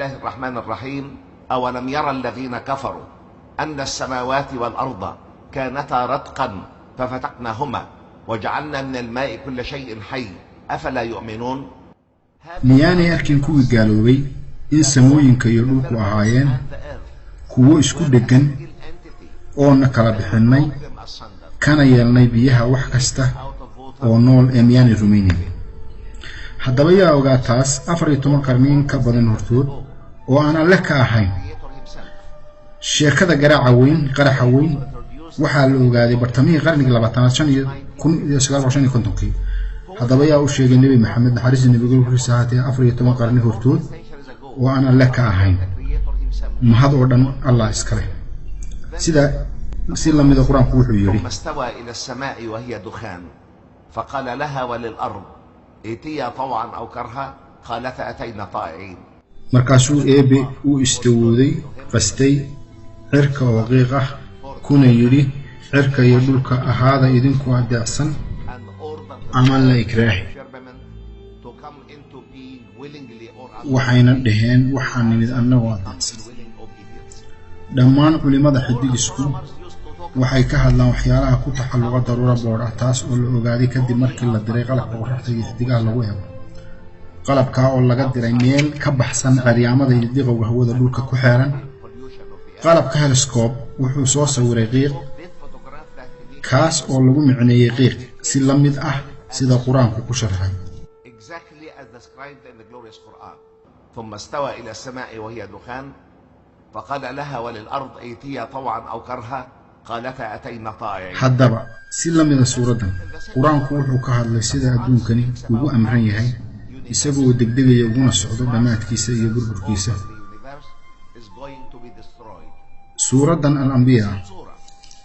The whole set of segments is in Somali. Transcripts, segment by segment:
الله الرحمن الرحيم. أولم يرى الذين كفروا أن السماوات والأرض كانتا رتقا ففتقناهما وجعلنا من الماء كل شيء حي أفلا يؤمنون. Miyaanay arkin kuwii gaaloobay in samooyinka iyo dhulku ahaayeen kuwo isku dheggan oona kala bixinnay, kana yeelnay biyaha wax kasta oo nool, ee miyaanay rumaynayn? Haddaba yaa ogaa taas 14 qarni in ka badan hortood oo aan Alle ka ahayn? Sheekada garaaca weyn, qaraxa weyn, waxaa la ogaaday bartamihii qarnigii 20aad, shan iyo 1955-kii. Haddaba yaa u sheegay Nebi Maxamed, naxariista nabigol korkiisa ahaatee, 14 qarni hortood oo aan Alle ka ahayn? Mahad oo dhan Allah iskale. Sida si lamida Qur-aanku wuxuu yidhi: ثم استوى إلى السماء وهي دخان فقال لها وللأرض ائتيا طوعا أو كرها قالتا أتينا طائعين. Markaasuu Eebe u istawooday, qastay cirka oo qiiq ah, kuna yidhi cirka iyo dhulka: "Ahaada idinku adeecsan And ordered ama la ikraahi." firmament to come into being willingly or Waxayna dhaheen: "Waxaa nimid annagoo adeecsan." unwilling obedience. Dhammaan culimmada xidigisku waxay ka hadlaan waxyaalaha ku taxalluqa daruuro boodh ah, taas oo la ogaaday kadib markii la diray qalabka qorraxda iyo xidigaha lagu eego, qalabkaa oo laga diray meel ka baxsan ceryaamada iyo diqowga hawada dhulka ku xeeran. Qalabka telescope wuxuu soo sawiray qiiq, kaas oo lagu micneeyey qiiq si la mid ah sida Qur-aanku ku sharxay. Exactly as described in the glorious Quran. ثم استوى إلى السماء وهي دخان فقال لها وللأرض ائتيا طوعا أو كرها قالتا أتينا طائعين. Haddaba si la mida suuraddan, Qur-aanku wuxuu ka hadlay sida adduunkani ugu amran yahay, isagoo degdegaya uguna socdo dhammaadkiisa iyo burburkiisa. The universe is going to be destroyed. Suuraddan Al-Ambiyaa Surah,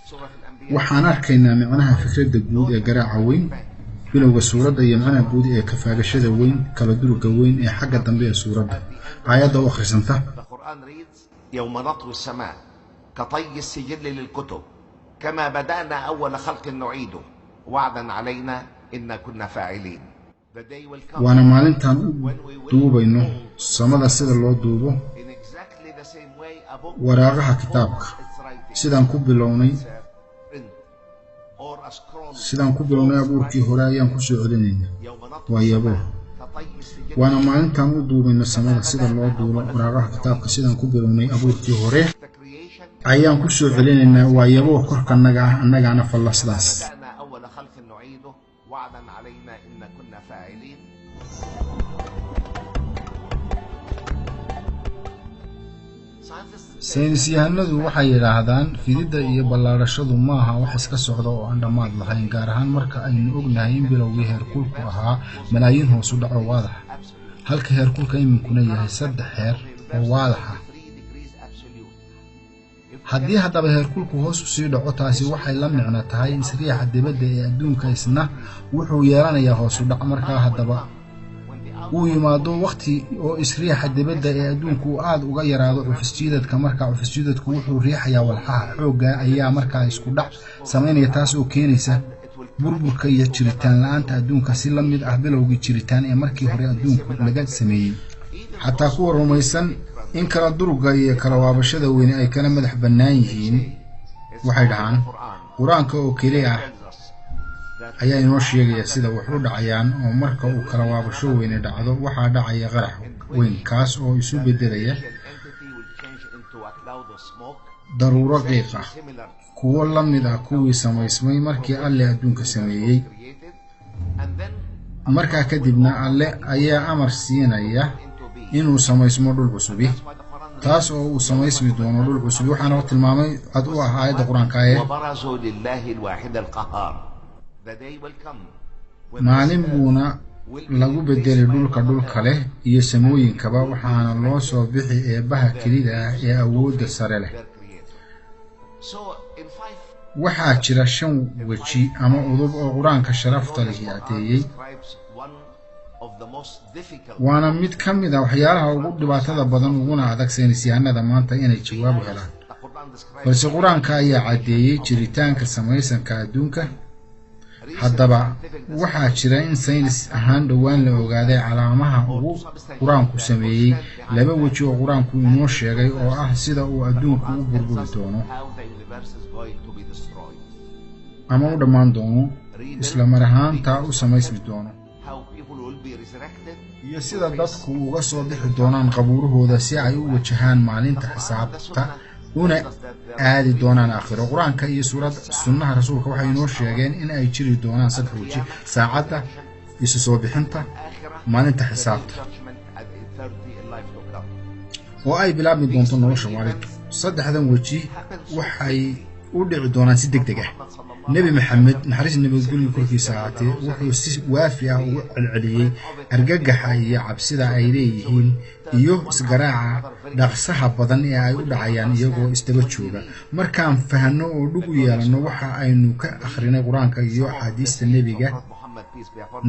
Surah Al-Anbiya. waxaan arkaynaa micnaha fikradda guud ee garaaca weyn bilowga suuradda iyo micnaha guud ee kafaagashada weyn, kala durugga weyn ee xagga dambe ee suuradda aayadda u akhrisanta. The Quran reads: يوم نطوي السماء كطي السجل للكتب كما بدأنا أول خلق نعيده وعدا علينا إنا كنا فاعلين. The day will come Waana maalintaan u duubayno samada sida loo duubo in exactly the same way a book waraaqaha kitaabka. its writing Sidaan ku bilownay print or a scroll. Sidaan ku bilownay abuurkii hore ayaan ku soo celinaynaa. يوم نطوي Waa yaboo. كطي السجل Waana maalintaan u duubayno samada sida loo duubo waraaqaha kitaabka. Sidaan ku bilownay abuurkii hore the creation ayaan ku soo celinaynaa. Waa yaboo korkanaga ah, annagaana falla sidaas. بدأنا أول خلق نعيده وعدا علينا إنا كنا فاعلين. Saynisyahanadu waxay yidhaahdaan fididda iyo ballaadhashadu maaha wax iska socda oo aan dhammaad lahayn, gaar ahaan marka aynu ognahay in bilowgii heerkulku ahaa malaayiin hoos u dhac oo waadax, halka heerkulka iminkuna yahay 3 heer oo waadax ah. Haddii haddaba heerkulku hoos usii dhaco, taasi waxay la micno tahay isriixa dibadda ee adduunka isna wuxuu yeelanayaa hoos u dhac. Markaa haddaba uu yimaado waqti oo isriixa dibadda ee adduunku uu aada uga yaraado cufisjiidadka, markaa cufisjiidadku wuxuu riixayaa walxaha xoogga ayaa markaa isku dhac samaynaya, taas oo keenaysa burburka iyo jiritaan la-aanta adduunka, si la mid ah bilowgii jiritaan ee markii hore adduunku laga sameeyey. Xataa kuwa rumaysan in kala durugga iyo kala waabashada weyne ay kala madax bannaan yihiin waxay dhahaan Qur-aanka oo keli ah ayaa inoo sheegaya sida wax u dhacayaan, oo marka uu kala waabasho weyne dhacdo waxaa dhacaya qarax weyn, kaas oo isu beddelaya daruuro qiiq ah, kuwo la mid ah kuwii samaysmay markii Alle adduunka sameeyey. Markaa kadibna Alle ayaa amar siinaya inuu samaysmo dhul cusubi, taas oo uu samaysmi doono dhul cusubi. Waxaana tilmaamay cad u ah aayadda Qur-aanka ee وبرزوا لله الواحد القهار. The day will come when Maalin buuna lagu bedeli dhulka dhul kale iyo samooyinkaba, waxaana loo soo bixi Eebbaha kelida ah ee awoodda sare leh. Their creator. So in five Waxaa jira shan weji ama udub oo Qur-aanka sharafta lihi caddeeyey. Describes one of the most difficult Waana mid ka mid a waxyaalaha ugu dhibaatada badan uguna adag saynisyahanada maanta inay jawaab u helaan. The Quran describes Balse Qur-aanka ayaa caddeeyey jiritaanka samaysanka adduunka. Haddaba waxaa jira in saynis ahaan dhowaan la ogaaday calaamaha uu Qur-aanku sameeyey laba weji oo Qur-aanku inoo sheegay, oo ah sida uu adduunku u burburi doono ama u dhammaan doono, isla mar ahaantaa u samaysmi doono, iyo sida dadku uga soo bixi doonaan qabuurahooda si ay u wajahaan maalinta xisaabta una aadi doonaan aakhiro. Qur-aanka iyo suurad sunnaha rasuulka waxay inoo sheegeen in ay jiri doonaan saddex weji: saacadda, isu soo bixinta, maalinta xisaabta, oo ay bilaabmi doonto nolosha waalidku. Saddexdan weji waxay u dhici doonaan si deg deg ah. Nebi Maxamed, naxariis nabadgelyo korkiisa ahaatee, wuxuu si waafi ah ugu celceliyey argagaxa iyo cabsida ay leeyihiin iyo isgaraaca dhaqsaha badan ee ay u dhacayaan iyagoo isdaba jooga. Markaan fahanno oo dhug u yeelanno waxa aynu ka akhrinay Qur-aanka iyo axaadiista nebiga,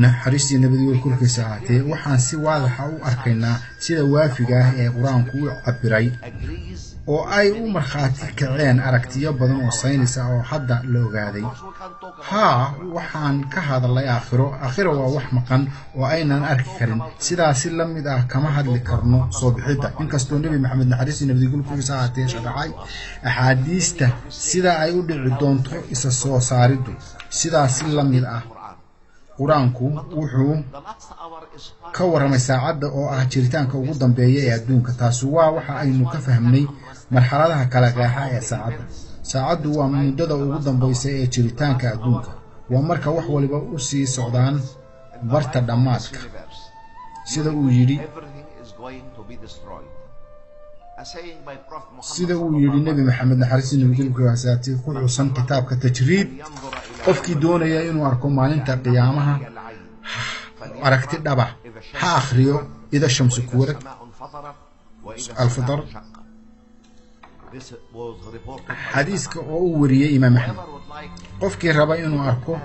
naxariistii nabadgelyo korkiisa ahaatee, waxaan si waadaxa u arkaynaa sida waafiga ah ee Qur-aanku u cabiray oo ay u markhaati kaceen aragtiyo badan oo saynis ah oo hadda la ogaaday. Haa, waxaan ka hadalay aakhiro. Aakhiro waa wax maqan oo aynan arki karin. Sidaasi la mid ah kama hadli karno soo bixidda, inkastoo Nebi Maxamed, naxariistii nabadgelyo korkiisa ahaatee, sharaxay axaadiista sida ay u dhici doonto isa soo saariddu. Sidaasi la mid ah Qur-aanku wuxuu ka warramay saacadda, oo ah jiritaanka ugu dambeeya ee adduunka. Taasi waa waxa aynu ka fahmnay marxaladaha kala qeexa ee saacadda. Saacaddu waa muddada ugu dambaysa ee jiritaanka adduunka, waa marka wax waliba u sii socdaan barta dhammaadka, sida uu yidhi Nebi Maxamed, naxariistii nabadgelyo ku xusan kitaabka Tajriid: "Qofkii doonaya inuu arko maalinta qiyaamaha aragti dhaba, ha akhriyo Ida Shamsu Kuwarad Alfidar." Xadiiska oo uu wariyey Imaam Axmed. Qofkii raba inuu arko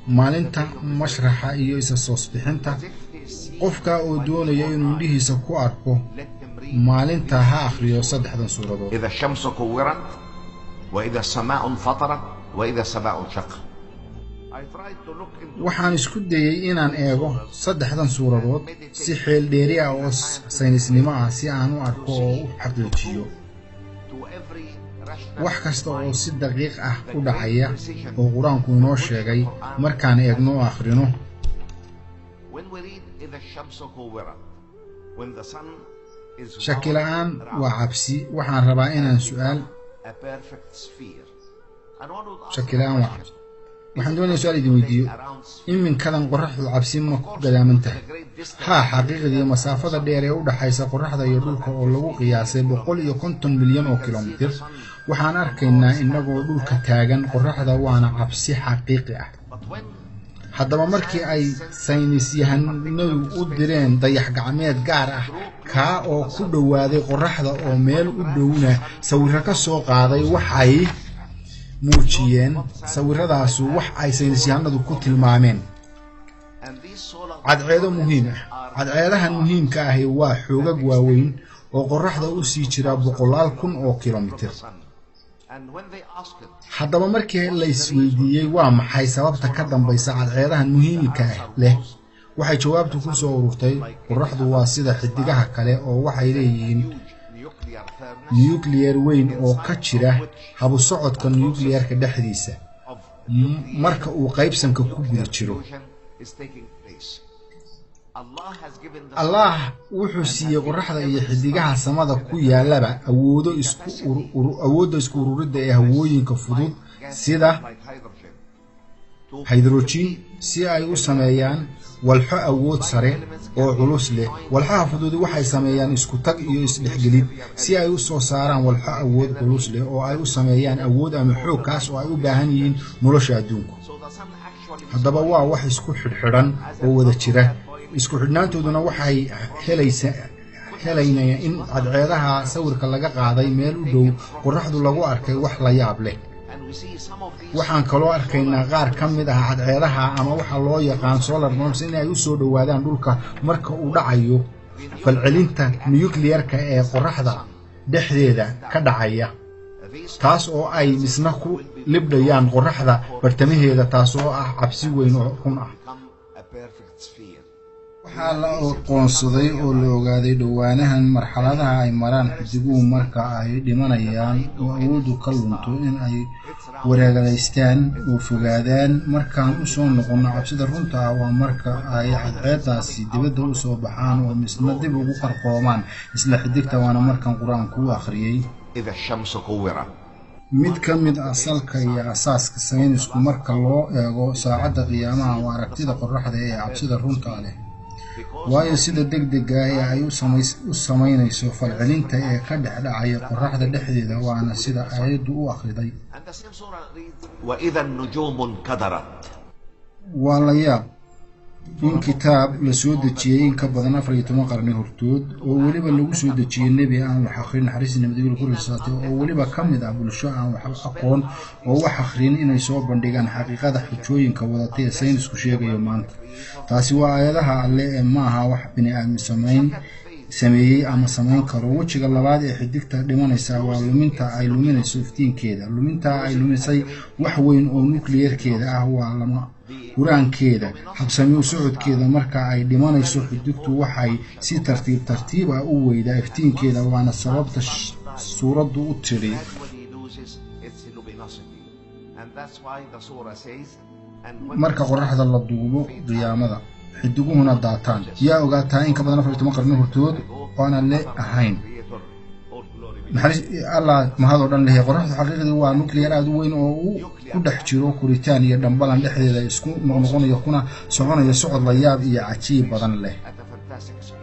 maalinta mashraxa iyo isa soosbixinta, qofka oo doonaya inuu indhihiisa ku arko maalinta, ha akhriyo saddexdan suuradood: إذا الشمس كورت، وإذا السماء انفطرت، وإذا السماء انشقت. I tried to look into Waxaan isku dayey inaan eego saddexdan suuradood si xeel dheeri ah oo saynisnimo ah, si aan u arko oo u xaqiijiyo to every rational wax kasta oo si daqiiq ah u dhacaya oo Qur-aanku inoo sheegay. Markaan eegno oo akhrino When we read إذا الشمس كورت, when the sun is shaki la'aan round, waa cabsi. Waxaan rabaa inaan su'aal a perfect sphere. And one would ask Shaki the la'aan waa question, cabsi. Waxaan doonaya su'aal idin weydiiyo: around sphere, iminkadan qoraxdu cabsi ma ku gadaaman tahay? Haa, xaqiiqdii masaafada dheer ee u dhaxaysa qoraxda iyo dhulka, oo lagu qiyaasay 150 milyan oo kilomitir, waxaan arkaynaa innagoo dhulka taagan qoraxda, waana cabsi xaqiiqi ah. But when Haddaba markii ay saynisyahanadu u direen dayax gacmeed gaar ah, kaa oo ku dhowaaday qoraxda oo meel u dhowna sawirro ka soo qaaday, waxay muujiyeen sawirradaasu wax ay saynisyahanadu ku tilmaameen and these solar cadceedo muhiim ah. Cadceedahan muhiimka ahi waa xoogag waaweyn oo qoraxda u sii jira boqolaal kun oo kilomitir. Sun, and when they asked Haddaba markii la isweydiiyey waa maxay sababta ka dambaysa cadceedahan muhiimka ah leh, waxay jawaabtu ku soo ururtay: qoraxdu waa sida xidigaha kale oo waxay leeyihiin huge nuclear furnace nuclear weyn oo ka jira habusocodka nuclearka dhexdiisa of marka uu qaybsanka ku guda jiro. Fusion is taking place. Allah has given the Allah wuxuu siiyey qoraxda iyo xidigaha samada ku yaalaba awoodo isku awoodda isku ururidda ee hawooyinka fudud sida like hydrogen to hydrogen, si ay u sameeyaan walxo awood sare oo culus leh. Walxaha fududi waxay sameeyaan isku tag iyo isdhexgelid si ay u soo saaraan walxo awood culus leh oo ay u sameeyaan awood ama xoog, kaas oo ay u baahan yihiin nolosha adduunku. So the sun actually Haddaba waa wax isku xidhxidhan oo wada jira. Isku xidhnaantooduna waxay helaysa helaynaya in cadceedaha sawirka laga qaaday meel u dhow qoraxdu lagu arkay wax la yaab leh. And we see some of these Waxaan kaloo arkaynaa qaar ka mid ah cadceedaha ama waxa loo yaqaan solar bombs in ay u soo dhowaadaan dhulka marka uu dhacayo falcelinta nuclearka ee qoraxda dhexdeeda ka dhacaya. Taas oo ay misna ku libdhayaan qorraxda bartamaheeda, taas oo ah cabsi weyn oo run ah. Waxaa la aqoonsaday oo la ogaaday dhowaanahan marxaladaha ay maraan xidiguhu marka ay dhimanayaan oo awooddu ka lunto in ay wareegalaystaan oo fogaadaan. Markaan u soo noqonno cabsida runta ah, waa marka ay cadceeddaasi dibadda u soo baxaan oo misna dib ugu qarqoomaan isla xidigta, waana markan Qur-aanku u akhriyey: إذا الشمس كورت. Mid ka mid ah salka iyo asaaska saynisku marka loo eego saacadda qiyaamaha waa aragtida qorraxda ee cabsida runta leh, waayo sida degdega ah ee ay u samaynayso falcelinta ee ka dhex dhacaya qorraxda dhexdeeda, waana sida aayaddu u akhriday: And the same surah reads, وإذا النجوم انكدرت. Waa la yaab in kitaab la soo dejiyey in ka badan 14 qarni hortood, oo weliba lagu soo dejiyey nebi aan wax akhrin, naxariis nabadgelyo korkiisa, oo weliba ka mid ah bulsho aan wax aqoon oo wax akhrin, inay soo bandhigaan xaqiiqada xujooyinka wadatay ee saynisku sheegayo maanta. Taasi waa aayadaha Alle ee ma aha wax bini aadmi sameeyey ama samayn karo. Wejiga labaad ee xidigta dhimanaysa waa luminta ay luminayso iftiinkeeda. Luminta ay lumisay wax weyn oo nukliyeerkeeda ah waa lama huraankeeda habsami u socodkeeda. Marka ay dhimanayso xidigtu waxay si tartiib tartiib ah u weydaa iftiinkeeda, waana sababta suuraddu u tidhi: Gradually loses its luminosity. And that's why the surah says, and when Marka qoraxda la duubo qiyaamada, xidiguhuna daataan. Yaa ogaataa in ka badan 14 qarni hortood oo aanan le ahayn? Creator, all glory be Naxariis Allah mahad oo dhan lehe. Qoraxdu xaqiiqdii waa nuclear aad u weyn oo uu ku dhex jiro koritaan iyo dhambalan dhexdeeda isku noqnoqonayo kuna soconaya socod la yaab iyo cajiib badan leh. At a fantastic speed.